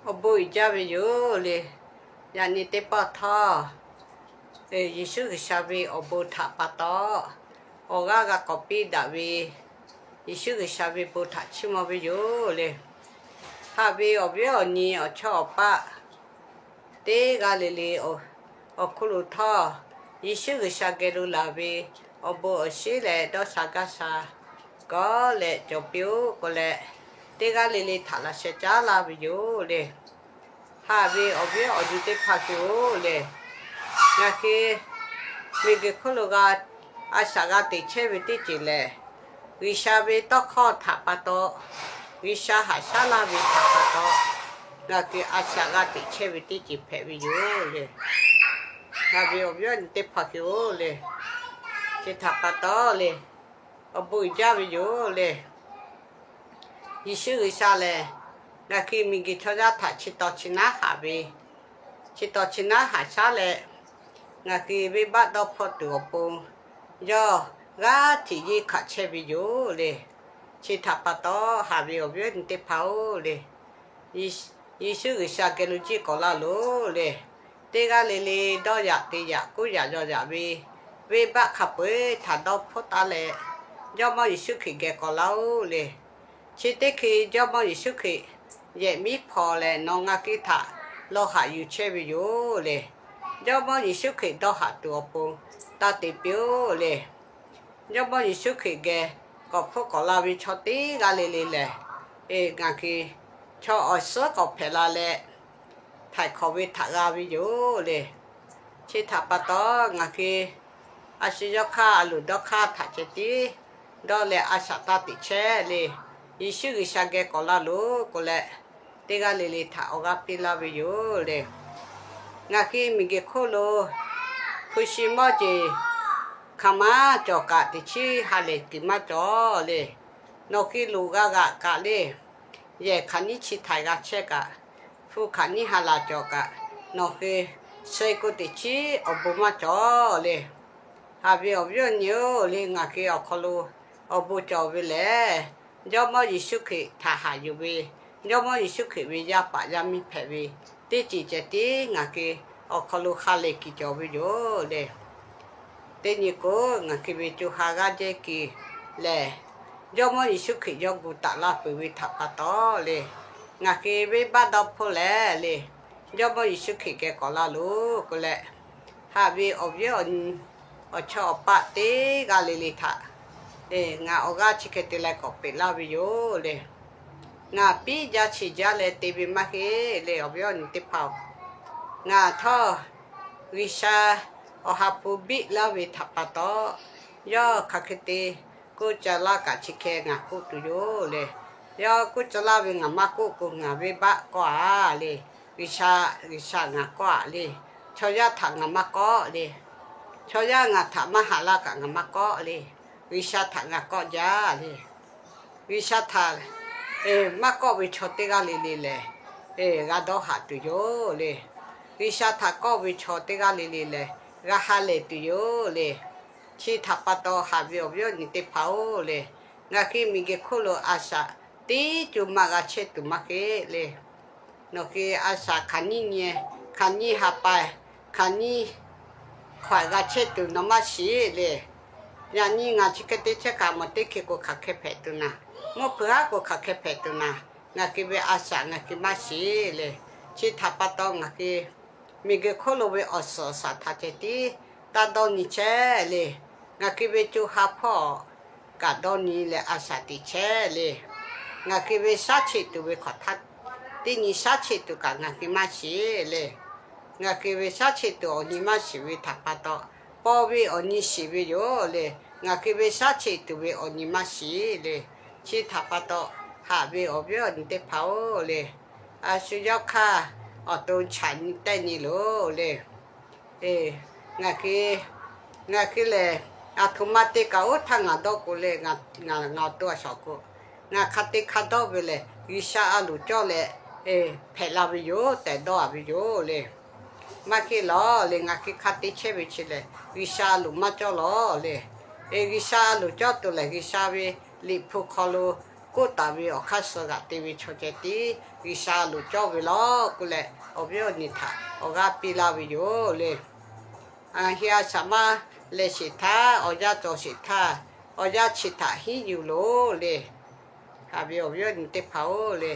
Awˬ bon uiˍ jaˇ ve yoˬ le. Yaꞈ nyi teˇ pawˆ htawˇ, Yeˍsuˆ G'uiˬsha ve awˬ bon htaꞈ pa taw, awˬ g'aˇ g'a k'awꞈ piˇ daꞈ ve Yeˍsuˆ G'uiˬsha ve bon htaꞈ chiˇ mvuh ve yoˬ le. Haꞈ ve awˬ viˉ awˬ nyi awˬ chawˇ awˬ paˆ teˇ g'aˇ le le awˬ hk'oˆ lo htawˇ, Yeˍsuˆ G'uiˬsha geh lo laˬ ve awˬ bon awˬ shinˉ leh dawˇ sha gaˇ sha kawˆ leh cawˬ piˇ-oˆ k'oˆ leh, teˇ g'aˇ le le htaꞈ laꞈ sheh caˉ laˇ ve yoˬ le. Haꞈ ve awˬ viˉ awˬ nyi teˇ hpaˍ hui-oˬ le, ngaˬ hui miˬguiˬ hk'oˆ lo g'a a shaꞈ g'a teꞈ chehˇ ve teˇ ceuˬ lehˬ, G'uiˬsha ve tawˇ hkawˇ htaꞈ pa taw, G'uiˬsha haꞈ shaˉ laˇ ve htaꞈ pa taw, ngaˬ hui a shaꞈ g'a teꞈ chehˇ ve teˇ ceuˬ hpehꞈ ve yoˬ le. Haꞈ ve awˬ viˉ awˬ nyi teˇ hpaˍ hui-oˬ le, chi htaꞈ pa taw le, awˬ bon uiˍ jaˇ ve yoˬ le. Yeˍsuˆ G'uiˬsha lehˬ, ngaˬ hui miˬguiˬ chaw yaˇ htaꞈ chi taw chi naˉ haꞈ ve, chi taw chi naˉ haꞈ shaˉ leh, ngaˬ hui venˇbaˆ dawˇ hpawˇ tuˬ awˬ pon yawˇ g'aˇ hteꞈ yeˇ hkanˍ chehˇ ve yoˬ le. Chi htaꞈ pa taw, haꞈ ve awˬ viˉ awˬ nyi teˇ hpaˍ-oˬ le, Yeˍsuˆ G'uiˬsha geh lo jiˆ k'awꞈ laˇ loˬ le. Teˇ g'aˇ le le dawˇ yaꞈ te yaꞈ k'oˆ yaꞈ yaw yaꞈ ve, venˇbaˆ hk'a peu-eˬ htaꞈ dawˇ hpfuhˇ taˉ leh, Jawˇmawˇ Yeˍsuˆ Hkriꞈ geh k'awꞈ laˇ-oˆ le. Chi teˇ hkui Jawˇmawˇ Yeˍsuˆ Hkriꞈ yehˬ miˉ hpawnˬ leh nawˬ ngaˬ hui htaꞈ lawˬ haꞈ yuˬ chehˇ ve yoˬ le. Jawˇmawˇ Yeˍsuˆ Hkriꞈ dawˇ haꞈ tuˬ awˬ pon taˇ te piˇ-oˆ le. Jawˇmawˇ Yeˍsuˆ Hkriꞈ geh k'awꞈ hpfuhˇ k'awꞈ la ve chaw teˇ g'aˇ le le lehˬ, ngaˬ hui chaw awˬ suhˉ k'awꞈ hpehꞈ la leh, htaiˍ hk'awꞈ ve htaꞈ g'a ve yoˬ le. Chi htaꞈ pa taw, ngaˬ hui a shu yawˇ hk'aˇ a loˍ dawˇ hk'aˇ htaꞈ ceh tiˉ dawˇ leh a shaꞈ taˇ teꞈ chehˇ le. Yeˍsuˆ G'uiˬsha geh k'awꞈ laˇ loˬ k'oˆ leh, teˇ g'aˇ le le htaꞈ awˬ g'aˇ piˇ laˇ ve yoˬ le. Ngaˬ hui miˬguiˬ hk'oˆ lo hpu shi mawˇ jeˬ hk'aˬ maˇ cawˬ kaꞈ, teꞈ chiˉ ha lehˬ kuiˬ maˇ cawˬ le. Nawˬ hui loꞈ g'a g'aꞈ kaꞈ le, yehˬ hk'aˬ nyiˇ chi htaiˍ g'a chehˇ kaꞈ, hpu hk'aˬ nyiˇ ha laˬ cawˬ kaꞈ, nawˬ hui sheh k'o teꞈ chiˉ awˬ bon maˇ cawˬ le. Haꞈ ve awˬ viˉ awˬ nyi-oˬ le, ngaˬ hui awˬ hk'aw lo awˬ bon cawˬ ve lehˬ, Jawˇmawˇ Yeˍsuˆ Hkriꞈ htaꞈ haꞈ yuˬ ve, Jawˇmawˇ Yeˍsuˆ Hkriꞈ ve yaˇ paˍ yaˇ miˇ hpehꞈ ve teˇ ceuˬ ceh tiˉ ngaˬ hui awˬ hk'aw lo ha lehˬ kuiˬ cawˬ ve yoˬ le. Teˇ nyi k'o, ngaˬ hui ve co ha g'aˇ jehˇ kuiˬ lehˬ, Jawˇmawˇ Yeˍsuˆ Hkriꞈ yawˇ gu taˍ la peuˬ ve htaꞈ pa taw le, ngaˬ hui venˇbaˆ dawˇ hpfuhˇ leh le, Jawˇmawˇ Yeˍsuˆ Hkriꞈ geh k'awꞈ la loˬ k'oˆ leh, haꞈ ve awˬ viˉ awˬ nyi awˬ chawˇ awˬ paˆ teˇ g'aˇ le le htaꞈ ngaˬ awˬ g'aˇ chi hk'e te leh k'awꞈ peꞈ laˇ ve yoˬ le. Ngaˬ piˉ jaˇ chi jaˇ leh te ve maˇ heˆ le, awˬ viˉ awˬ nyi teˇ hpaˍ-oˬ. Ngaˬ htawˇ G'uiˬsha awˬ ha hpu biˆ laˇ ve htaꞈ pa taw, yawˇ hk'aˬ hk'e te k'oˆ ca laˇ kaꞈ, chi hk'e ngaˬ k'oˆ tuˬ yoˬ le. Yawˇ k'oˆ ca laˇ ve ngaˬ maˇ k'oˆ k'o, ngaˬ venˇbaˆ k'awˇ-a le. G'uiˬsha, G'uiˬsha ngaˬ k'awˇ-a le. Chaw yaˇ htaꞈ ngaˬ maˇ k'awˆ le. Chaw yaˇ ngaˬ htaꞈ maˇ haꞈ laˇ kaꞈ ngaˬ maˇ k'awˆ le. G'uiˬsha htaꞈ ngaˬ k'awˆ jaˇ le. G'uiˬsha htaꞈ maˇ k'awˆ ve chaw teˇ g'aˇ le le lehˬ, g'a dawˇ haꞈ tuˬ yoˬ le. G'uiˬsha htaꞈ k'awˆ ve chaw teˇ g'aˇ le le lehˬ, g'a ha lehˬ tuˬ yoˬ le. Chi htaꞈ pa taw, haꞈ ve awˬ viˉ awˬ nyi teˇ hpaˍ-oˬ le, ngaˬ hui miˬguiˬ hk'oˆ lo a shaꞈ teˇ co maˇ g'a chehˇ tuˬ maˇ heˆ le. Nawˬ hui a shaꞈ hk'aˬ nyiˇ nyi, hk'aˬ nyiˇ ha pa, hk'aˬ nyiˇ hk'awꞈ g'a chehˇ tuˬ nawˬ maˇ shiˍ le. Yaꞈ nyi ngaˬ chi hk'e te chehˇ kaꞈ, mawˬ teˇ hkeh k'o hk'aˬ hk'e hpehꞈ tuˬ naˍ, mvuhˇ hpeuꞈ haˉ k'o hk'aˬ hk'e hpehꞈ tuˬ naˍ, ngaˬ hui ve a shaꞈ ngaˬ hui maˇ shiˍ le. Chi htaꞈ pa taw, ngaˬ hui miˬguiˬ hk'oˆ lo ve awˬ suhˍ awˬ shaˍ htaꞈ ceh tiˉ taˇ dawˇ nyi chehˇ le. Ngaˬ hui ve co ha hpawˇ kaꞈ dawˇ nyi leh a shaꞈ teꞈ chehˇ le. Ngaˬ hui ve shaˉ cheꞈ tuˬ ve hk'awꞈ htaˇ, teˇ nyi shaˉ cheꞈ tuˬ kaꞈ ngaˬ hui maˇ shiˍ le. Ngaˬ hui ve shaˉ cheꞈ tuˬ awˬ nyi maˇ shiˍ ve htaꞈ pa taw, paw ve awˬ nyi shiˍ ve yoˬ le. Ngaˬ hui ve shaˉ cheꞈ tuˬ ve awˬ nyi maˇ shiˍ le. Chi htaꞈ pa taw, haꞈ ve awˬ viˉ awˬ nyi teˇ hpaˍ-oˬ le, a shu yawˇ hk'aˇ awˬ to chaꞈ nyi tehˇ nyi loˬ le. Ngaˬ hui, ngaˬ hui lehˬ, aˬ htoꞈ ma te kaꞈ oˇ htaˇ ngaˬ dawˇ k'o le, ngaˬ awˬ to a shawˍ k'o, ngaˬ hk'a te hk'a dawˇ ve lehˬ, G'uiˬsha a loˍ cawˇ leh hpehꞈ la ve yoˬ tehꞈ dawˇ-a ve yoˬ le. Maˇ heˆ lawˬ le, ngaˬ hui hk'a te chehˇ ve chi lehˬ, G'uiˬsha a loˍ maˇ cawˇ lawˬ le. G'uiˬsha a loˍ cawˇ tuˬ lehˬ, G'uiˬsha ve Liꞈ hpu hk'aw lo k'oˆ taˍ ve awˬ hk'aˇ suh g'aꞈ te ve chaw ceh tiˉ G'uiˬsha loˍ cawˇ ve law k'oˆ leh, awˬ viˉ awˬ nyi htaꞈ awˬ g'aˇ piˇ laˇ ve yoˬ le. Ngaˬ hui a shaꞈ maˇ leh sheˍ htaˇ, awˬ yanˇ cawˬ sheˍ htaˇ, awˬ yanˇ chi htaꞈ hiˉ yuˬ loˬ le. Haꞈ ve awˬ viˉ awˬ nyi teˇ hpaˍ-oˬ le,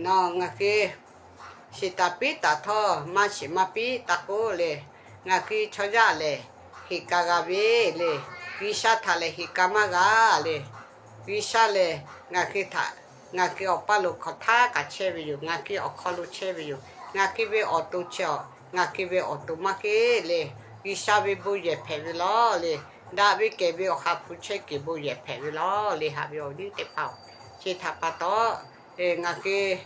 nawˬ ngaˬ hui shiˍ taˍ piˉ taˍ htawˇ, maˇ shiˍ maˇ piˉ taˍ k'oˆ le, ngaˬ hui chaw yaˇ lehˬ heˍ ka g'a ve le. G'uiˬsha htaꞈ lehˬ heˍ ka maˇ g'a le. G'uiˬsha lehˬ ngaˬ hui htaꞈ, ngaˬ hui awˬ paˇ lo hk'awꞈ htaˇ kaꞈ chehˇ ve yoˬ. Ngaˬ hui awˬ hk'aw lo chehˇ ve yoˬ. Ngaˬ hui ve awˬ to chi awˬ, ngaˬ hui ve awˬ to maˇ heˆ le. G'uiˬsha ve bon yehˬ hpehꞈ ve law le. Daꞈ ve kehˬ ve Awˬ ha hpu chehˇ kuiˬ bon yehˬ hpehꞈ ve law le. Haꞈ ve awˬ viˉ teˇ hpaˍ-oˬ, chi htaꞈ pa taw, ngaˬ hui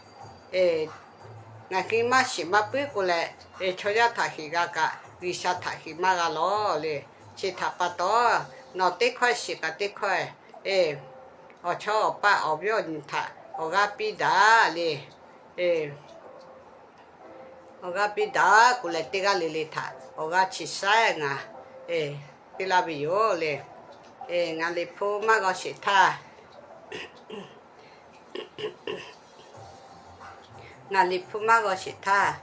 ngaˬ hui maˇ shiˍ maˇ puiˉ k'o leh, chaw yaˇ htaꞈ heˍ g'a kaꞈ G'uiˬsha htaꞈ heˍ maˇ g'a law le. Chi htaꞈ pa taw, nawˬ teˇ hkawˇ shiˍ kaꞈ teˇ hkawˇ, awˬ chawˇ awˬ paˇ awˬ viˉ awˬ nyi htaꞈ awˬ g'aˇ piˇ daꞈ le. Awˬ g'aˇ piˇ daꞈ k'oˆ leh, teˇ g'aˇ le le htaꞈ awˬ g'aˇ chi shaiˉ ngaˬ piˇ laˇ ve yoˬ le. Ngaˬ liꞈ hpu maˇ g'aw sheˍ htaˇ, ngaˬ liꞈ hpu maˇ g'aw sheˍ htaˇ,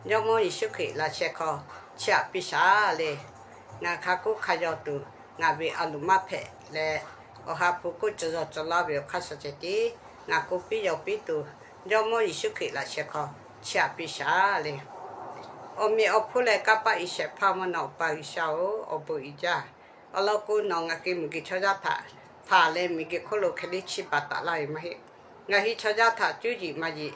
Jawˇmawˇ Yeˍsuˆ Hkriꞈ laꞈ sheh hk'aw chiˇ aꞈ piˇ shaˍ le. Ngaˬ hk'a k'oˆ hk'a yaw tuˬ, ngaˬ ve a loˍ maˇ hpehꞈ leh, Awˬ ha hpu k'oˆ cawˬ yaw cawˬ laˇ ve awˬ hk'aˇ suh ceh tiˉ ngaˬ k'oˆ piˇ yaw piˇ tuˬ, Jawˇmawˇ Yeˍsuˆ Hkriꞈ laꞈ sheh hk'aw chiˇ aꞈ piˇ shaˍ le. Awˬ meꞈ awˬ hponˇ leh kanˇ paˆ i shehˍ hpaˇ mvuhˇ naw awˬ pa G'uiˬsha-oˬ, awˬ bon uiˍ jaˇ. Awˬ lawn k'o, nawˬ ngaˬ hui miˬguiˬ chaw yaˇ htaꞈ hpanˍ leh miˬguiˬ hk'oˆ lo hk'e leˇ chiˇ baˬ taˍ laˇ ve maˇ heˆ. Ngaˬ hui chaw yaˇ htaꞈ cuˇ yiˍ maˇ yiˍ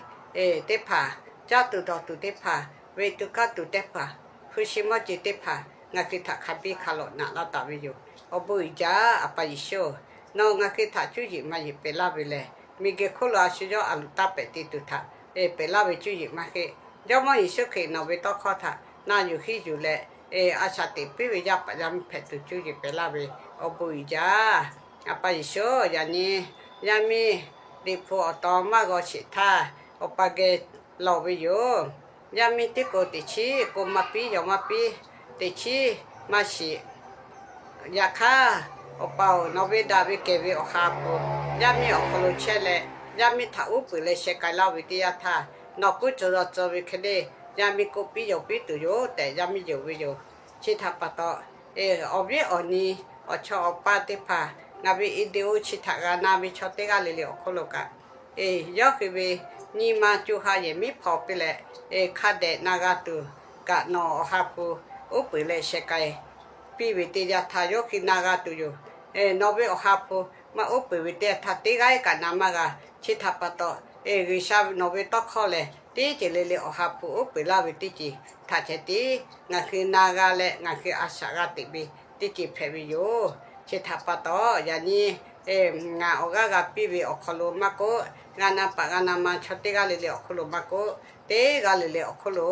teˇ hpaˍ, caˇ tuˬ dawˬ tuˬ teˇ hpaˍ, ve tuˬ kaˇ tuˬ teˇ hpaˍ, hpu shi mawˇ jeˬ teˇ hpaˍ ngaˬ hui htaꞈ hk'a biˇ hk'a lawꞈ naꞈ laˇ taˍ ve yoˬ. Awˬ bon uiˍ jaˇ, A pa Yeˍsuˆ. Nawˬ ngaˬ hui htaꞈ cuˇ yiˍ maˇ yiˍ pehꞈ laˇ ve lehˬ, miˬguiˬ hk'oˆ lo a shu yawˇ a loˍ taˇ pehꞈ te tuˬ htaꞈ pehꞈ laˇ ve cuˇ yiˍ maˇ heˆ. Jawˇmawˇ Yeˍsuˆ Hkriꞈ nawˬ ve tawˇ hkawˇ htaꞈ na yuˬ hiˇ yuˬ leh, a shaꞈ teꞈ piˇ ve yaˇ paˍ yaˇ miˇ hpehꞈ tuˬ cuˇ yiˍ pehꞈ laˇ ve awˬ bon uiˍ jaˇ. A pa Yeˍsuˆ, yaꞈ nyi yaˇ miˇ Liꞈ hpu awˬ taw maˇ g'aw sheˍ htaˇ, awˬ pa geh lawˬ ve yoˬ. Yaˇ miˇ teˇ k'o teꞈ chiˉ k'oˆ maˇ piˇ, yaw maˇ piˇ, teꞈ chiˉ maˇ shiˍ. Yaꞈ hk'aˇ, Awˬ pa-oˬ, nawˬ ve daꞈ ve kehˬ ve Awˬ ha hpu yaˇ miˇ awˬ hk'aw lo chehˇ leh, yaˇ miˇ htaꞈ uˉ peunˍ leh sheh k'ai laˇ ve teˇ yanˇ htaˇ, nawˬ k'oˆ cawˬ yaw cawˬ ve hk'e le, yaˇ miˇ k'oˆ piˇ yaw piˇ tuˬ yoˬ tehꞈ yaˇ miˇ yonˍ ve yoˬ. Chi htaꞈ pa taw, awˬ viˉ awˬ nyi, awˬ chawˇ awˬ paˇ teˇ hpaˍ, ngaˬ ve video chi htaꞈ g'a na ve chaw teˇ g'aˇ le le awˬ hk'oˆ lo kaꞈ, yawˇ hui ve nyi ma co ha yehˬ miˉ hpaw piˇ leh, hk'a dehꞈ na g'a tuˬ kaꞈ nawˬ Awˬ ha hpu uˉ peunˍ leh sheh k'ai piˇ ve teˇ yanˇ htaˇ yawˇ hui na g'a tuˬ yoˬ. Nawˬ ve Awˬ ha hpu maˇ uˉ peunˍ ve teˇ yanˇ htaˇ teˇ g'aˇ kaꞈ na maˇ g'a. Chi htaꞈ pa taw, G'uiˬsha nawˬ ve tawˇ hkawˇ lehˬ, teˇ ceuˬ le le Awˬ ha hpu uˉ peunˍ laˇ ve teˇ ceuˬ htaꞈ ceh tiˉ ngaˬ hui na g'a leh ngaˬ hui a shaꞈ g'a teꞈ ve teˇ ceuˬ hpehꞈ ve yoˬ. Chi htaꞈ pa taw, yaꞈ nyi ngaˬ awˬ g'aˇ g'a piˇ ve awˬ hk'aw lo maˇ k'oˆ, g'a na paˍ g'a na ma chaw teˇ g'aˇ le le awˬ hk'oˆ lo maˇ k'oˆ, teˇ g'aˇ le le awˬ hk'oˆ lo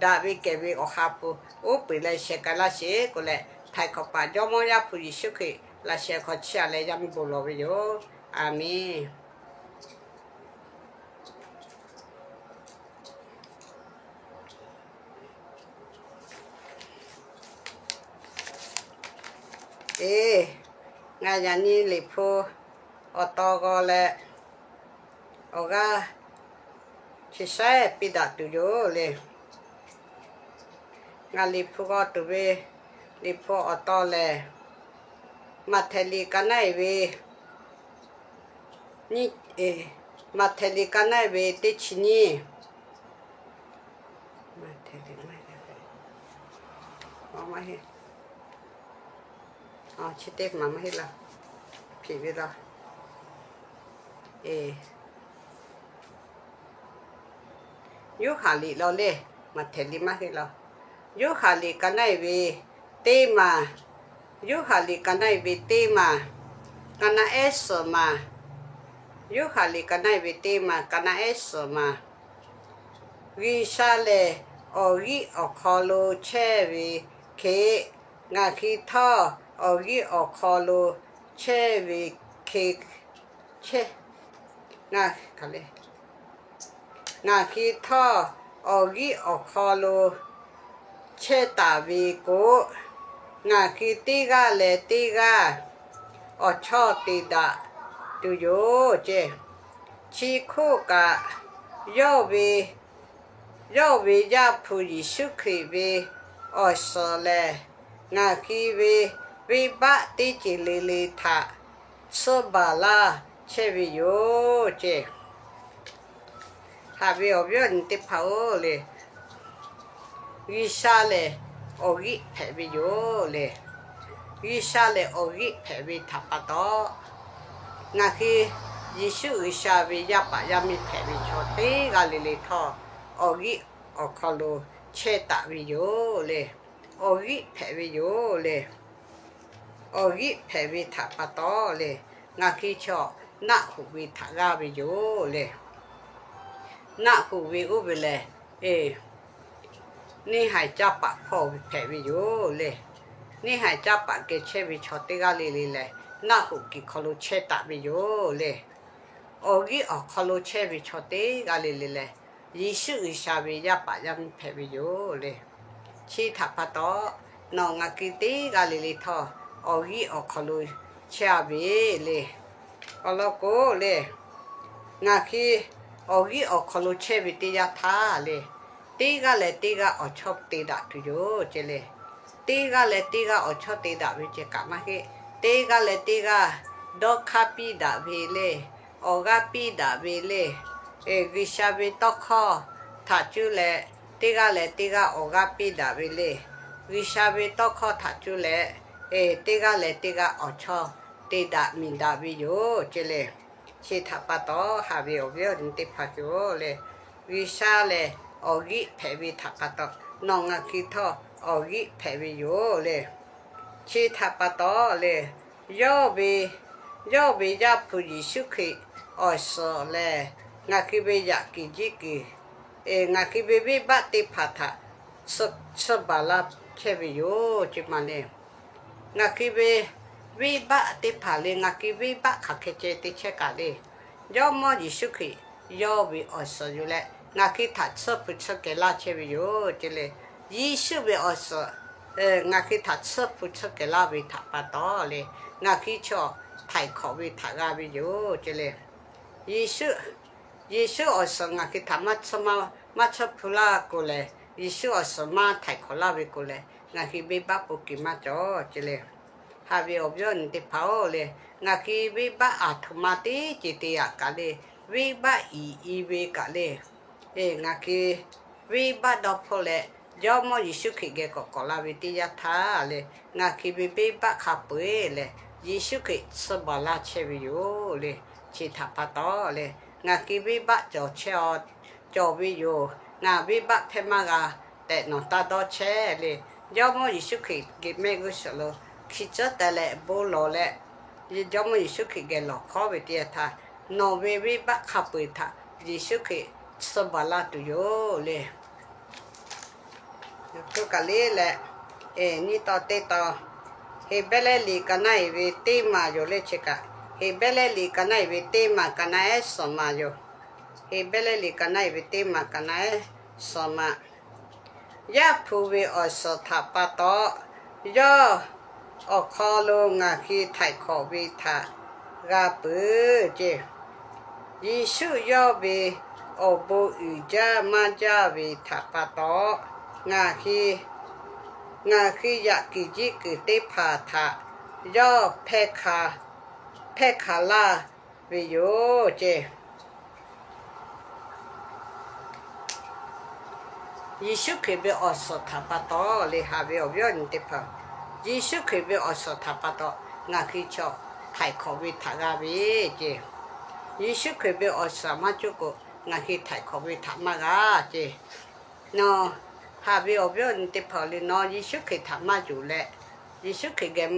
daꞈ ve kehˬ ve Awˬ ha hpu uˉ peunˍ leh sheh k'ai laˇ sheˍ k'oˆ leh, htaiˍ hk'awꞈ paˍ Jawˇmawˇ Yaˇ hpu Yeˍsuˆ Hkriꞈ laꞈ sheh hk'aw chiˇ aꞈ leh yaˇ miˇ bon lawˬ ve yoˬ. A menˬ. Eˬ, ngaˬ yaꞈ nyi Liꞈ hpu awˬ taw g'aw leh, awˬ g'aˇ chi shaiˉ piˇ daꞈ tuˬ yoˬ le. Ngaˬ Liꞈ hpu g'aw tuˬ ve Liꞈ hpu awˬ taw lehˬ, Maꞈhtehˍ liꞈ ka naˉ eˬ ve nyi, Maꞈhtehˍ liꞈ ka naˉ eˬ ve teˇ chi nyiˇ. Chi teˇ maˬ maˇ heˆ laˇ, hpiꞈ ve laˇ. Yoˇhanˬ liꞈ law le, Maꞈhtehˍ liꞈ maˇ heˆ laˇ. Yoˇhanˬ liꞈ ka naˉ eˬ ve teˇ maˬ, Yoˇhanˬ liꞈ ka naˉ eˬ ve teˇ maˬ, ka na ehˉ suhˍ maˬ. Yoˇhanˬ liꞈ ka naˉ eˬ ve teˇ maˬ, ka na ehˉ suhˍ maˬ. G'uiˬsha lehˬ, awˬ g'euˆ awˬ hk'aw lo chehˇ ve hk'e, ngaˬ hui htawˇ awˬ g'euˆ awˬ hk'aw lo chehˇ ve hk'e, ngaˬ hui htawˇ awˬ g'euˆ awˬ hk'aw lo chehˇ taˍ ve k'o, ngaˬ hui teˇ g'aˇ leh teˇ g'aˇ awˬ chawˇ te daꞈ tuˬ yoˬ ceˇ. Chi hk'oˆ kaꞈ, yawˇ ve, yawˇ ve Yaˇ hpu Yeˍsuˆ Hkriꞈ ve awˬ suhˍ lehˬ, ngaˬ hui ve venˇbaˆ teˇ ceuˬ le le htaꞈ tsuhˇ baˬ laˇ chehˇ ve yoˬ ceˇ. Haꞈ ve awˬ viˉ awˬ nyi teˇ hpaˍ-oˬ le, G'uiˬsha lehˬ awˬ g'euˆ hpehꞈ ve yoˬ le. G'uiˬsha lehˬ awˬ g'euˆ hpehꞈ ve htaꞈ pa taw, ngaˬ hui Yeˍsuˆ G'uiˬsha ve yaˇ paˍ yaˇ miˇ hpehꞈ ve chaw teˇ g'aˇ le le htawˇ, awˬ g'euˆ awˬ hk'aw lo chehˇ taˍ ve yoˬ le. Awˬ g'euˆ hpehꞈ ve yoˬ le. Awˬ g'euˆ hpehꞈ ve htaꞈ pa taw le, ngaˬ hui chaw naˆ hoꞈ ve htaꞈ g'aˇ ve yoˬ le. Naˆ hoꞈ ve oˇ ve lehˬ, neˇ haiˬ caˇ paˍ hpawˇ hpehꞈ ve yoˬ le. Neˇ haiˬ caˇ paˍ geh chehˇ ve chaw teˇ g'aˇ le le lehˬ, naˆ hoꞈ kiˬ hk'aw lo chehˇ taˍ ve yoˬ le. Awˬ g'euˆ awˬ hk'aw lo chehˇ ve chaw teˇ g'aˇ le le lehˬ, Yeˍsuˆ G'uiˬsha ve yaˇ paˍ yaˇ miˇ hpehꞈ ve yoˬ le. Chi htaꞈ pa taw, nawˬ ngaˬ hui teˇ g'aˇ le le htawˇ, awˬ g'euˆ awˬ hk'aw lo chehˇ a ve le. Awˬ lawn k'o le, ngaˬ hui awˬ g'euˆ awˬ hk'aw lo chehˇ ve teˇ yanˇ htaˇ le, teˇ g'aˇ leh teˇ g'aˇ awˬ chawˇ te daꞈ tuˬ yoˬ ceˇ le. Teˇ g'aˇ leh teˇ g'aˇ awˬ chawˇ te daꞈ ve ceh kaꞈ maˇ heˆ. Teˇ g'aˇ leh teˇ g'aˇ dawˇ hk'aˇ piˇ daꞈ ve le. Awˬ g'aˇ piˇ daꞈ ve le. G'uiˬsha ve tawˇ hkawˇ htaꞈ cuˇ leh, teˇ g'aˇ leh teˇ g'aˇ awˬ g'aˇ piˇ daꞈ ve le. G'uiˬsha ve tawˇ hkawˇ htaꞈ cuˇ leh, teˇ g'aˇ leh teˇ g'aˇ awˬ chawˇ te daꞈ miˬ daꞈ ve yoˬ ceˇ le. Chi htaꞈ pa taw, haꞈ ve awˬ viˉ awˬ nyi teˇ hpaˍ-oˬ le, G'uiˬsha lehˬ awˬ g'euˆ hpehꞈ ve htaꞈ pa taw, nawˬ ngaˬ hui htawˇ awˬ g'euˆ hpehꞈ ve yoˬ le. Chi htaꞈ pa taw le, yawˇ ve, yawˇ ve Yaˇ hpu Yeˍsuˆ Hkriꞈ awˬ suhˍ lehˬ, ngaˬ hui ve yaꞈ kuiˬ jiˇ kuiˬ, ngaˬ hui ve venˇbaˆ teˇ hpaˍ htaꞈ tsuhˇ baˬ laˇ chehˇ ve yoˬ ceˇ ma le. Ngaˬ hui ve venˇbaˆ teˇ hpaˍ le, ngaˬ hui venˇbaˆ hk'aˬ hk'e ceh te chehˇ kaꞈ le, Jawˇmawˇ Yeˍsuˆ Hkriꞈ yawˇ ve awˬ suhˍ yoˬ leh, ngaˬ hui htaꞈ tsuhˇ hpu tsuhˇ kehˬ laˇ chehˇ ve yoˬ ceˇ le. Yeˍsuˆ ve awˬ suhˍ ngaˬ hui htaꞈ tsuhˇ hpu tsuhˇ kehˬ laˇ ve htaꞈ pa taw le, ngaˬ hui chaw htaiˍ hk'awꞈ ve htaꞈ g'a ve yoˬ ceˇ le. Yeˍsuˆ, Yeˍsuˆ awˬ suhˍ ngaˬ hui htaꞈ maˇ tsuhˇ, maˇ tsuhˇ hpu laˇ k'o lehˬ, Yeˍsuˆ awˬ suhˍ maˇ htaiˍ hk'awꞈ laˇ ve k'o lehˬ, ngaˬ hui venˇbaˆ po kuiˬ maˇ cawˬ ceˇ le. Haꞈ ve awˬ viˉ awˬ nyi teˇ hpaˍ-oˬ le, ngaˬ hui venˇbaˆ aˬ htoꞈ ma teˇ ceuˬ te yaꞈ kaꞈ le, venˇbaˆ iˍ i ve kaꞈ le, ngaˬ hui venˇbaˆ dawˇ hpfuhˆ leh, Jawˇmawˇ Yeˍsuˆ Hkriꞈ geh k'awꞈ k'awꞈ la ve teˇ yanˇ htaˇ le, ngaˬ hui ve venˇbaˆ hk'a peu-eˬ lehˬ, Yeˍsuˆ Hkriꞈ tsuhˇ baˬ laˇ chehˇ ve yoˬ le. Chi htaꞈ pa taw le, ngaˬ hui venˇbaˆ cawˬ chehˇ a, cawˬ ve yoˬ. Ngaˬ venˇbaˆ hpehˇ maˇ g'a tehꞈ nawˬ taˇ dawˇ chehˇ le. Jawˇmawˇ Yeˍsuˆ Hkriꞈ geh mehˆ g'uˇ suhˍ lo hki tcuhˉ teh leh bon lawˬ leh, Jawˇmawˇ Yeˍsuˆ Hkriꞈ geh lawˬ hkawˉ ve teˇ yanˇ htaˇ, nawˬ ve venˇbaˆ hk'a peu-eˬ htaꞈ Yeˍsuˆ Hkriꞈ tsuhˇ baˬ laˇ tuˬ yoˬ le. Kaꞈ le leh, nyiˇ taw teˇ taw, Heˍbrehˇ liꞈ ka naˉ eˬ ve teˇ maˬ yoˬ le chi kaꞈ, Heˍbrehˇ liꞈ ka naˉ eˬ ve teˇ maˬ ka naˉ ehˉ suhˍ maˬ yoˬ. Heˍbrehˇ liꞈ ka naˉ eˬ ve teˇ maˬ ka naˉ ehˉ suhˍ maˬ. Yaˇ hpu ve awˬ suhˍ htaꞈ pa taw, yawˇ awˬ hk'aw lo ngaˬ hui htaiˍ hk'awꞈ ve htaꞈ g'a peuˬ ceˇ. Yeˍsuˆ yawˇ ve awˬ bon uiˍ jaˇ maˇ jaˇ ve htaꞈ pa taw, ngaˬ hui, ngaˬ hui yaꞈ kuiˬ jiˆ kuiˬ teˇ hpaˍ htaꞈ yawˇ hpehˇ hk'a laˇ ve yoˬ ceˇ. Yeˍsuˆ Hkriꞈ ve awˬ suhˍ htaꞈ pa taw le, haꞈ ve awˬ viˉ awˬ nyi teˇ hpaˍ, Yeˍsuˆ Hkriꞈ ve awˬ suhˍ htaꞈ pa taw ngaˬ hui chaw htaiˍ hk'awꞈ ve htaꞈ g'a ve ceˇ. Yeˍsuˆ Hkriꞈ ve awˬ suhˍ maˇ cawˬ k'o, ngaˬ hui htaiˍ hk'awꞈ ve htaꞈ maˇ g'a ceˇ. Nawˬ, haꞈ ve awˬ viˉ awˬ nyi teˇ hpaˍ le, nawˬ Yeˍsuˆ Hkriꞈ htaꞈ maˇ yonˍ leh, Yeˍsuˆ Hkriꞈ geh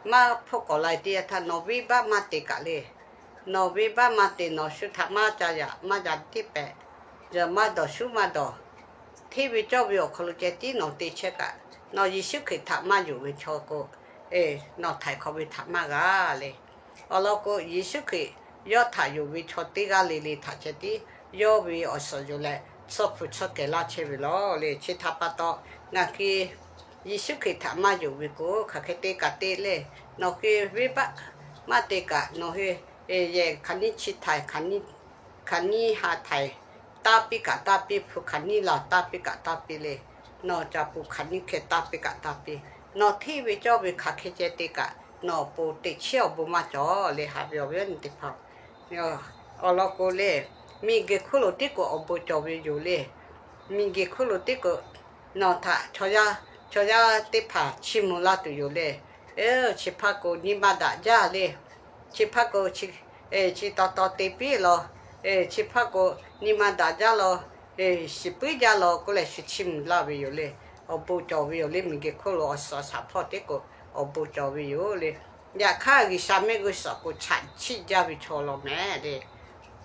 maˇ hpfuhˆ k'awꞈ la teˇ yanˇ htaˇ nawˬ venˇbaˆ maˇ te kaꞈ le. Nawˬ venˇbaˆ maˇ te, nawˬ shu htaꞈ maˇ ca yaꞈ maˇ ca tiˉ pehꞈ, yaꞈ maˇ dawˬ shu maˇ dawˬ, hteˇ ve cawˇ ve awˬ hk'aw lo ceh tiˉ nawˬ te chehˇ kaꞈ, nawˬ Yeˍsuˆ Hkriꞈ htaꞈ maˇ yonˍ ve chaw k'o, nawˬ htaiˍ hk'awꞈ ve htaꞈ maˇ g'a le. Awˬ lawn k'o, Yeˍsuˆ Hkriꞈ yawˇ htaꞈ yonˍ ve chaw teˇ g'aˇ le le htaꞈ ceh tiˉ yawˇ ve awˬ suhˍ yoˬ leh tsuhˇ hpu tsuhˇ kehˬ laˇ chehˇ ve lawˬ le. Chi htaꞈ pa taw, ngaˬ hui Yeˍsuˆ Hkriꞈ htaꞈ maˇ yonˍ ve k'o, hk'aˬ hk'e te kaꞈ te le. Nawˬ hui venˇbaˆ maˇ te kaꞈ, nawˬ hui yehˬ hk'aˬ nyiˇ chi htaiˍ, hk'aˬ nyiˇ ha htaiˍ, taˇ piˇ kaꞈ taˇ piˇ, hpu hk'aˬ nyiˇ la taˇ piˇ kaꞈ taˇ piˇ le. Nawˬ ca pu hk'aˬ nyiˇ hkeh taˇ piˇ kaꞈ taˇ piˇ. Nawˬ hteˇ ve cawˇ ve hk'aˬ hk'e ceh te kaꞈ, nawˬ awˬ pon teꞈ chiˉ awˬ bon maˇ cawˬ le, haꞈ ve awˬ viˉ awˬ nyi teˇ hpaˍ. Awˬ lawn k'o le, miˬguiˬ hk'oˆ lo tiˉ k'o awˬ bon cawˬ ve yoˬ le. Miˬguiˬ hk'oˆ lo tiˉ k'o, nawˬ htaꞈ chaw yaˇ, chaw yaˇ teˇ hpaˍ chiˇ mvuh laˇ tuˬ yoˬ le. Chi hpaˇ k'o nyi ma daꞈ jaˇ le. Chi hpaˇ k'o, chi taw taw te piˇ law. Chi hpaˇ k'o, nyi ma daꞈ jaˇ law, shiˍ puiˉ jaˇ law k'oˆ leh shu chiˇ mvuh laˇ ve yoˬ le. Awˬ bon cawˬ ve yoˬ le, miˬguiˬ hk'oˆ lo awˬ suhˍ shaˍ hpawˇ tiˉ k'o awˬ bon cawˬ ve yoˬ le. Yaꞈ hk'aˇ, G'uiˬsha mehˆ g'uˇ suhˍ k'o chaꞈ chiˆ jaˇ ve chaw law mehˍ le.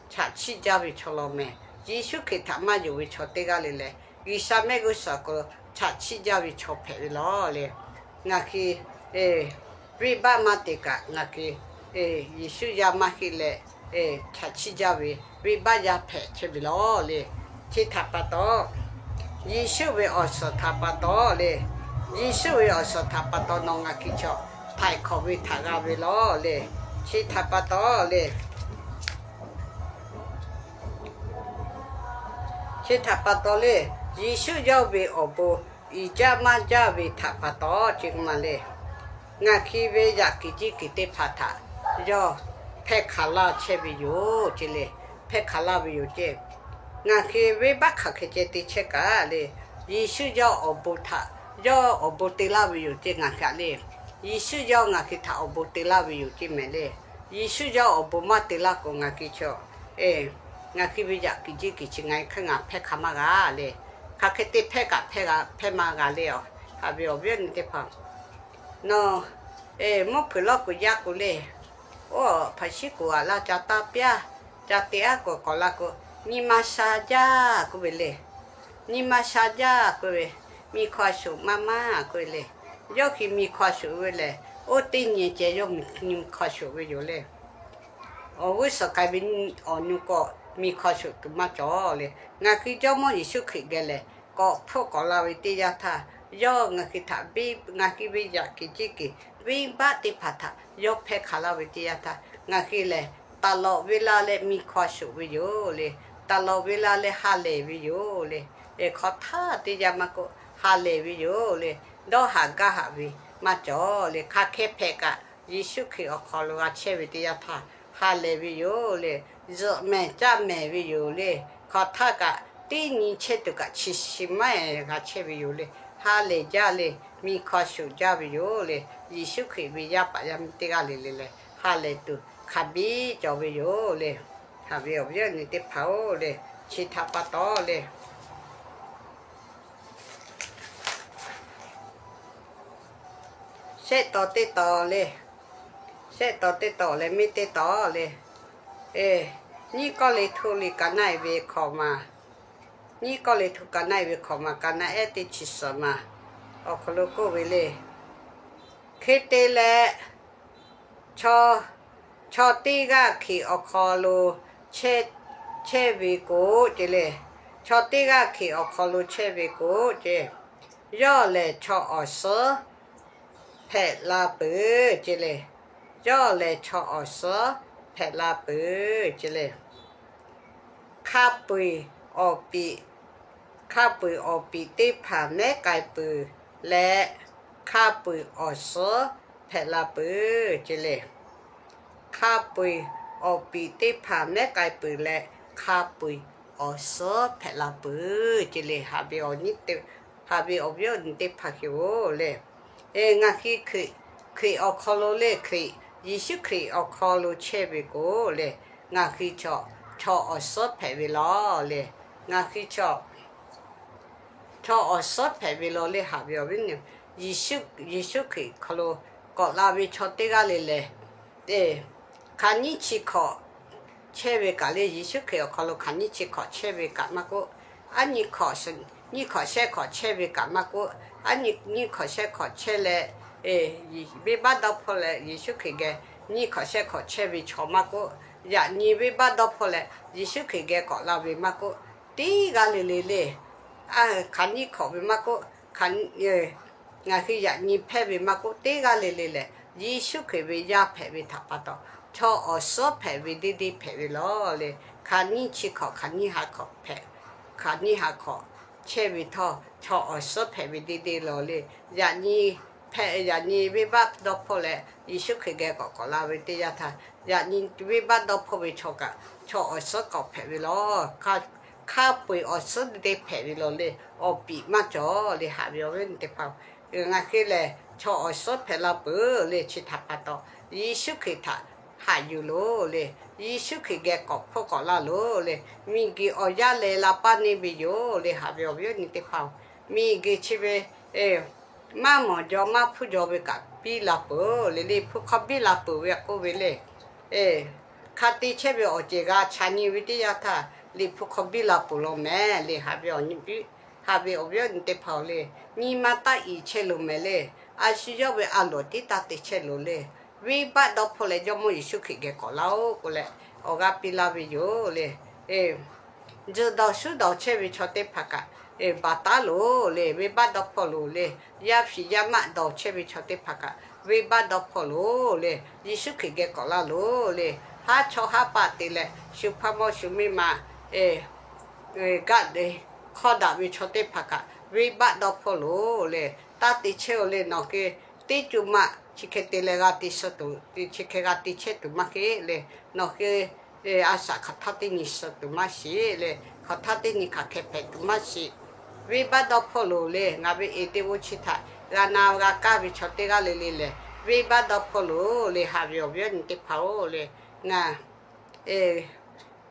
Chaꞈ chiˆ jaˇ ve chaw law mehˍ. Yeˍsuˆ Hkriꞈ htaꞈ maˇ yonˍ ve chaw teˇ g'aˇ le lehˬ, G'uiˬsha mehˆ g'uˇ suhˍ k'o chaꞈ chiˆ jaˇ ve chaw hpehꞈ ve law le. Ngaˬ hui venˇbaˆ maˇ te kaꞈ, ngaˬ hui Yeˍsuˆ yaˇ maˇ heˆ leh, chaꞈ chiˆ jaˇ ve venˇbaˆ yaˇ hpehꞈ chehˇ ve law le. Chi htaꞈ pa taw, Yeˍsuˆ ve awˬ suhˍ htaꞈ pa taw le, Yeˍsuˆ ve awˬ suhˍ htaꞈ pa taw nawˬ ngaˬ hui chaw htaiˍ hk'awꞈ ve htaꞈ g'a ve law le. Chi htaꞈ pa taw le, chi htaꞈ pa taw le, Yeˍsuˆ yawˇ ve awˬ bon uiˍ jaˇ maˇ jaˇ ve htaꞈ pa taw ce ma le. Ngaˬ hui ve yaꞈ kuiˬ jiˇ kuiˬ teˇ hpaˍ htaꞈ yawˇ hpehˇ hk'aˬ laˇ chehˇ ve yoˬ ce le. Hpehˇ hk'aˬ laˇ ve yoˬ ce. Ngaˬ hui venˇbaˆ hk'aˬ hk'e ceh te chehˇ kaꞈ le, Yeˍsuˆ yawˇ awˬ bon htaꞈ, yawˇ awˬ bon te laˇ ve yoˬ ce ngaˬ hui le. Yeˍsuˆ yawˇ ngaˬ hui htaꞈ awˬ bon te laˇ ve yoˬ ce mehˍ le. Yeˍsuˆ yawˇ awˬ bon maˇ te laˇ k'o ngaˬ hui chaw, ngaˬ hui ve yaꞈ kuiˬ jiˇ kuiˬ chi ngaˬ hui hk'aˇ ngaˬ hpehˇ hk'aˬ maˇ g'a le. Hk'aˬ hk'e te hpehˇ kaꞈ hpehˇ maˇ g'a le. Haꞈ ve awˬ viˉ awˬ nyi teˇ hpaˍ, nawˬ mvuhˇ hpeuꞈ lawˇ k'o yaˇ k'o le, oˇ hpaˍ shiˉ k'oˍ aꞈ laˇ ca taˇ piˇ-a, ca te aˉ k'o k'awꞈ la k'o, nyi ma sha jaˇ k'oˆ ve le. Nyi ma sha jaˇ k'oˆ ve, miˬ hkawˇ a shuˍ maˇ maˇ k'oˆ ve le. Yawˇ hui miˬ hkawˇ a shuˍ ve lehˬ, oˇ teˇ nyi ceh yawˇ miˬ hkawˇ a shuˍ ve yoˬ le. Awˬ g'uˇ suhˍ k'ai ve awˬ nu k'o, miˬ hkawˇ a shuˍ tuˬ maˇ cawˬ le. Ngaˬ hui Jawˇmawˇ Yeˍsuˆ Hkriꞈ geh lehˬ, k'awꞈ hpfuhˆ k'awꞈ la ve teˇ yanˇ htaˇ, yawˇ ngaˬ hui htaꞈ, ngaˬ hui ve yaꞈ kuiˬ jiˇ kuiˬ venˇbaˆ teˇ hpaˍ htaꞈ yawˇ hpehˇ hk'aˬ laˇ ve teˇ yanˇ htaˇ, ngaˬ hui lehˬ taˍ lawꞈ ve la leh miˬ hkawˇ a shuˍ ve yoˬ le. Taˍ lawꞈ ve la leh ha lehˬ ve yoˬ le. Hk'aw htaˇ teˇ yanˇ maˇ k'oˆ, ha lehˬ ve yoˬ le. Dawˇ haꞈ gaˇ haꞈ ve maˇ cawˬ le. Hk'aˬ hk'e hpehꞈ kaꞈ, Yeˍsuˆ Hkriꞈ awˬ hk'aw lo g'a chehˇ ve teˇ yanˇ htaˇ ha lehˬ ve yoˬ le. Zuhꞈ mehˍ caˇ mehˍ ve yoˬ le. Hk'aˬ htaˇ kaꞈ teˇ nyi chehˇ tuˬ kaꞈ chi shi maˇ g'a chehˇ ve yoˬ le. Ha lehˬ jaˇ le. Miˬ hkawˇ a shuˍ jaˇ ve yoˬ le. Yeˍsuˆ Hkriꞈ ve yaˇ paˍ yaˇ miˇ teˇ g'aˇ le le leh ha lehˬ tuˬ hk'a biˇ cawˬ ve yoˬ le. Haꞈ ve awˬ viˉ awˬ nyi teˇ hpaˍ-oˬ le, chi htaꞈ pa taw le, shehˆ taw teˇ taw le, shehˆ taw teˇ taw leh miˇ teˇ taw le, nyiˇ Kawˇrenˍhtuˆ liꞈ ka naˆ-e ve hkawꞈ ma, nyiˇ Kawˇrenˍhtuˆ ka naˆ-e ve hkawꞈ ma, ka naˆ-ehˉ teˇ chi suhˍ ma awˬ hk'aw lo k'oˆ ve le. Hk'e te leh, chaw, chaw teˇ g'aˇ Hkriꞈ awˬ hk'aw lo chehˇ ve k'o ce le, chaw teˇ g'aˇ Hkriꞈ awˬ hk'aw lo chehˇ ve k'o ce, yawˇ lehˬ chaw awˬ suhˉ hpehꞈ la peuˬ ce le. Yawˇ lehˬ chaw awˬ suhˉ hpehꞈ la peuˬ ce le. Hk'a peu-eˬ awˬ piꞈ, hk'a peu-eˬ awˬ piꞈ teˇ hpaˍ mehˉ k'ai peuˬ leh, hk'a peu-eˬ awˬ suhˉ hpehꞈ la peuˬ ce le. Hk'a peu-eˬ awˬ piꞈ teˇ hpaˍ mehˉ k'ai peuˬ leh, hk'a peu-eˬ awˬ suhˉ hpehꞈ la peuˬ ce le. Haꞈ ve awˬ viˉ awˬ nyi teˇ hpaˍ hui-oˬ le, ngaˬ hui Hkriꞈ awˬ hk'aw lo le, Hkriꞈ, Yeˍsuˆ Hkriꞈ awˬ hk'aw lo chehˇ ve k'o le, ngaˬ hui chaw, chaw awˬ suhˉ hpehꞈ ve law le. Ngaˬ hui chaw, chaw awˬ suhˉ hpehꞈ ve law le. Haꞈ ve awˬ viˉ awˬ nyi, Yeˍsuˆ Hkriꞈ hk'aw lo k'awꞈ la ve chaw teˇ g'aˇ le lehˬ, hk'aˬ nyiˇ chi hkawꞈ chehˇ ve kaꞈ le, Yeˍsuˆ Hkriꞈ awˬ hk'aw lo hk'aˬ nyiˇ chi hkawꞈ chehˇ ve kaꞈ maˇ k'oˆ, aˉ nyi hkawꞈ, nyiˇ hkawꞈ shehˆ hkawꞈ chehˇ ve kaꞈ maˇ k'oˆ, aˉ nyi, nyiˇ hkawꞈ shehˆ hkawꞈ chehˇ leh, venˇbaˆ dawˇ hpfuhˇ leh Yeˍsuˆ Hkriꞈ geh nyiˇ hkawꞈ shehˆ hkawꞈ chehˇ ve chaw maˇ k'oˆ, yaꞈ nyi venˇbaˆ dawˇ hpfuhˇ leh Yeˍsuˆ Hkriꞈ geh k'awꞈ la ve maˇ k'oˆ, teˇ g'aˇ le le le, hk'aˬ nyiˇ hkawꞈ ve maˇ k'oˆ, ngaˬ hui yaꞈ nyi hpehˇ ve maˇ k'oˆ, teˇ g'aˇ le le lehˬ Yeˍsuˆ Hkriꞈ ve yaˇ hpehꞈ ve htaꞈ pa taw, chaw awˬ suhˉ hpehꞈ ve deˇ deˇ hpehꞈ ve lawˬ le. Hk'aˬ nyiˇ chi hkawꞈ hk'aˬ nyiˇ ha hkawꞈ hpehꞈ, hk'aˬ nyiˇ ha hkawꞈ chehˇ ve htawˇ, chaw awˬ suhˉ hpehꞈ ve deˇ deˇ lawˬ le. Yaꞈ nyi hpehꞈ, yaꞈ nyi venˇbaˆ dawˇ hpfuhˆ leh Yeˍsuˆ Hkriꞈ geh k'awꞈ k'awꞈ la ve teˇ yanˇ htaˇ, yaꞈ nyi venˇbaˆ dawˇ hpfuhˆ ve chaw kaꞈ chaw awˬ suhˉ k'awꞈ hpehꞈ ve lawˬ. Hk'a peu-eˬ awˬ suhˉ deˇ deˇ hpehꞈ ve lawˬ le. Awˬ piˍ maˇ cawˬ le. Haꞈ ve awˬ viˉ awˬ nyi teˇ hpaˍ-oˬ, ngaˬ hui lehˬ chaw awˬ suhˉ hpehꞈ la peuˬ le. Chi htaꞈ pa taw, Yeˍsuˆ Hkriꞈ htaꞈ haꞈ yuˬ loˬ le. Yeˍsuˆ Hkriꞈ geh k'awꞈ hpfuhˆ k'awꞈ laˇ loˬ le. Miˬguiˬ awˬ yanˇ leh la paˇ neˇ ve yoˬ le. Haꞈ ve awˬ viˉ awˬ nyi teˇ hpaˍ-oˬ, miˬguiˬ chi ve maˇ mawˬ jaw maˇ hpuˇ jaw ve kaꞈ biˇ la peuˬ le. Liꞈ hpu hk'aw biˇ la peuˬ ve k'oˆ ve le. Hk'a te chehˇ ve awˬ ceuˬ g'a chaꞈ nyi ve teˇ yanˇ htaˇ, Liꞈ hpu hk'aw biˇ la peuˬ lawˬ mehˍ le. Haꞈ ve awˬ viˉ awˬ nyi teˇ hpaˍ-oˬ le, nyi ma taˇ iˍ chehˇ loˬ mehˍ le. A shu yawˇ ve a loˍ tiˉ taˇ te chehˇ loˬ le. Venˇbaˆ dawˇ hpfuhˆ leh Jawˇmawˇ Yeˍsuˆ Hkriꞈ geh k'awꞈ laˇ-oˆ k'oˆ leh, awˬ g'aˇ piˇ laˇ ve yoˬ le. Tzuhˬ dawˬ shuˉ dawˬ chehˇ ve chaw teˇ hpaˍ kaꞈ, baˬ taˉ loˬ le. Venˇbaˆ dawˇ hpfuhˆ loˬ le. Yaˇ hpiˍ yaˇ maˆ dawˬ chehˇ ve chaw teˇ hpaˍ kaꞈ, venˇbaˆ dawˇ hpfuhˆ loˬ le. Yeˍsuˆ Hkriꞈ geh k'awꞈ laˇ loˬ le. Haˉ chawˇ haˉ paˆ te leh shu hpaˇ mawˇ shu miˇ ma gaˆ de hk'awˇ daꞈ ve chaw teˇ hpaˍ kaꞈ, venˇbaˆ dawˇ hpfuhˆ loˬ le. Taˇ te chehˇ-oˬ le. Nawˬ hui teˇ co maˆ chi hk'e te leh g'a te suh tuˬ, chi hk'e g'a te chehˇ tuˬ maˇ heˆ le. Nawˬ hui a shaꞈ hk'aˬ htaˇ teˇ nyi suh tuˬ maˇ shiˍ le. Hk'aˬ htaˇ teˇ nyi hk'aˬ hk'e hpehꞈ tuˬ maˇ shiˍ. Venˇbaˆ dawˇ hpfuhˆ loˬ le. Ngaˬ ve eˍ teˇ g'oˇ chi htaꞈ g'a na g'a kaˇ ve chaw teˇ g'aˇ le le lehˬ, venˇbaˆ dawˇ hpfuhˆ loˬ le. Haꞈ ve awˬ viˉ awˬ nyi teˇ hpaˍ-oˬ le, ngaˬ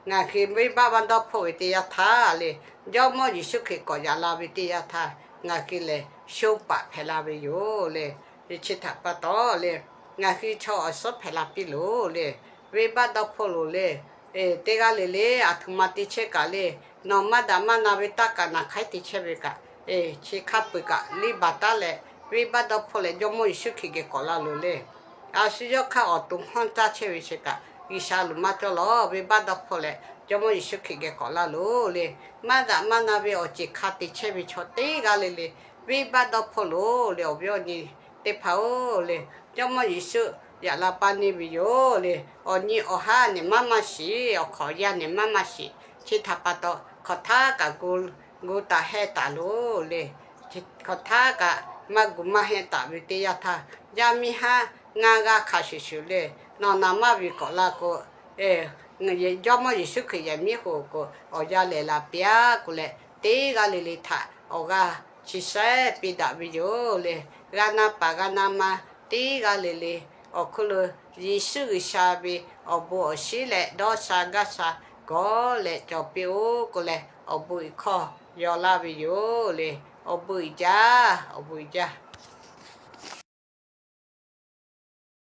ngaˬ hui venˇbaˆ maˇ dawˇ hpfuhˆ ve teˇ yanˇ htaˇ le, Jawˇmawˇ Yeˍsuˆ Hkriꞈ k'awꞈ yaꞈ la ve teˇ yanˇ htaˇ, ngaˬ hui lehˬ sho paˍ hpehꞈ la ve yoˬ le. Chi htaꞈ pa taw le, ngaˬ hui chaw awˬ suhˉ hpehꞈ la piˇ loˬ le. Venˇbaˆ dawˇ hpfuhˆ loˬ le. Teˇ g'aˇ le le aˬ htoꞈ ma te chehˇ kaꞈ le, nawˬ maˇ daꞈ maˇ na ve taˇ kaꞈ naˬ hk'aiˉ te chehˇ ve kaꞈ, chi hk'a peu-eˬ kaꞈ liˇ baˬ taˉ leh, venˇbaˆ dawˇ hpfuhˆ leh Jawˇmawˇ Yeˍsuˆ Hkriꞈ geh k'awꞈ laˇ loˬ le. A shu yawˇ hk'aˇ awˬ to hawˉ caˇ chehˇ ve chi kaꞈ, G'uiˬsha loꞈ maˇ cawˇ lawˬ. Venˇbaˆ dawˇ hpfuhˆ leh Jawˇmawˇ Yeˍsuˆ Hkriꞈ geh k'awꞈ laˇ loˬ le. Maˇ daꞈ maˇ na ve awˬ ceuˬ hk'a te chehˇ ve chaw teˇ g'aˇ le le, venˇbaˆ dawˇ hpfuhˆ loˬ le. Awˬ viˉ awˬ nyi teˇ hpaˍ-oˬ le, Jawˇmawˇ Yeˍsuˆ yaꞈ la paˇ neˇ ve yoˬ le. Awˬ nyi awˬ haˉ nehˬ maˇ maˇ shiˍ. Awˬ hk'awꞈ yaˇ nehˬ maˇ maˇ shiˍ. Chi htaꞈ pa taw, hk'aˬ htaˇ kaꞈ gu taˍ heh taˍ loˬ le. Hk'aˬ htaˇ kaꞈ maˇ gu maˇ heh taˍ ve teˇ yanˇ htaˇ, yaˇ miˇ haˉ ngaˇ g'aˇ hk'a shuˍ shuˍ le, nawˬ naˍ maˇ ve k'awꞈ la k'o, Jawˇmawˇ Yeˍsuˆ Hkriꞈ yehˬ miˉ hoꞈ k'o, awˬ yanˇ lehˬ la piˇ-aˬ k'oˆ leh, teˇ g'aˇ le le htaꞈ awˬ g'aˇ chi shehˉ piˇ daꞈ ve yoˬ le. G'a na paˍ g'a na ma teˇ g'aˇ le le, awˬ hk'oˆ lo Yeˍsuˆ G'uiˬsha ve awˬ bon awˬ shinˉ leh dawˇ sha gaˇ sha gawˬ leh cawˬ piˇ-oˆ k'oˆ leh, awˬ bon iˍ hkawˇ yaw laˇ ve yoˬ le. Awˬ bon iˍ jaˇ, awˬ bon iˍ jaˇ.